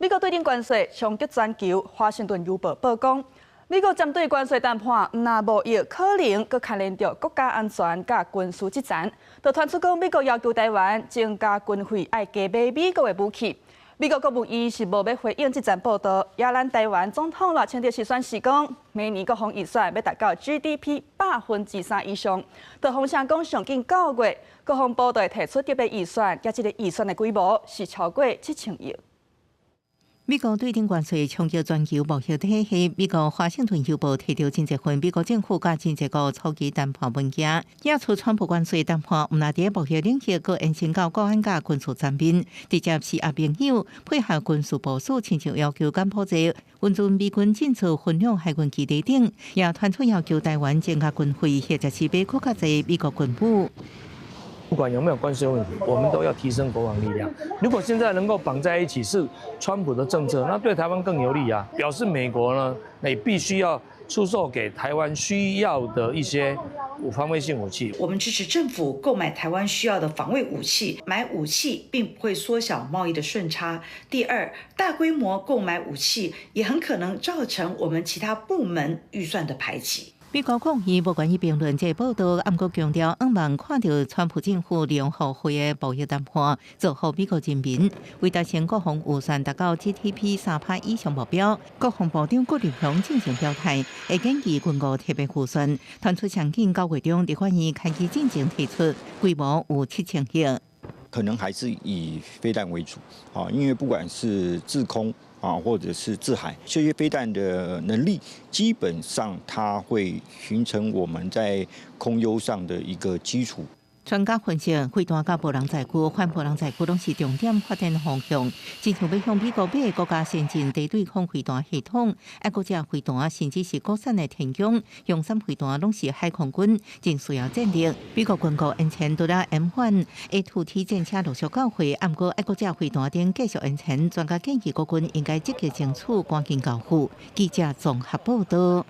美國對等關稅衝擊全球，華盛頓郵報報講，美國針對關稅談判，毋但貿易可能閣牽連著國家安全佮軍事制裁，就傳出講美國要求台灣增加軍費，愛加買美國的武器。美國國務院是無欲回應這層報道，也咱台灣總統賴清德是宣示講，明年國防預算欲達到 GDP 3% 以上。就風聲講上緊9月，國防部就會提出特別預算，這個預算的規模是超過7000億。美國對等關稅衝擊全球貿易體系。美國華盛頓郵報提著真濟份美國政府佮真濟個初期談判文件，指出川普關稅談判毋但佇貿易領域，閣延伸到國安佮軍事層面，直接施壓盟友配合軍事部署，親像要求柬埔寨允准美軍進駐芬兩海軍基地等，也傳出要求台灣增加軍費，或者是買閣較濟美國軍武。不管有沒有關稅問題，我們都要提升國防力量。如果現在能夠綁在一起，是川普的政策，那對台灣更有利啊。表示美國呢，你必須要出售給台灣需要的一些防衛性武器。我們支持政府購買台灣需要的防衛武器，買武器並不會縮小貿易的順差。第二，大規模購買武器也很可能造成我們其他部門預算的排擠。美國國會無願意評論這個報道，毋過強調，向望看著川普政府利用互惠的貿易談判，造福美國人民，為達成國防預算達到 GDP 3趴以上目標，國防部長郭立雄進前表態，會建議軍購特別預算，傳出上緊9月中立法院開機進前提出，規模有7000億。可能還是以飛彈為主，啊，因為不管是制空啊，或者是制海，這些飛彈的能力，基本上它會形成我們在空優上的一個基礎。專家分析，飛彈佮無人載具、反無人載具攏是重點發展方向。親像欲向美國買閣較先進地對空飛彈系統，愛國者飛彈，甚至是國產的天弓、雄三飛彈，攏是海空軍真需要戰力。美國軍購延前除了延緩 A2T 戰車陸續到貨，毋過愛國者飛彈等繼續延前。專家建議國軍應該積極爭取，趕緊交付。記者綜合報道。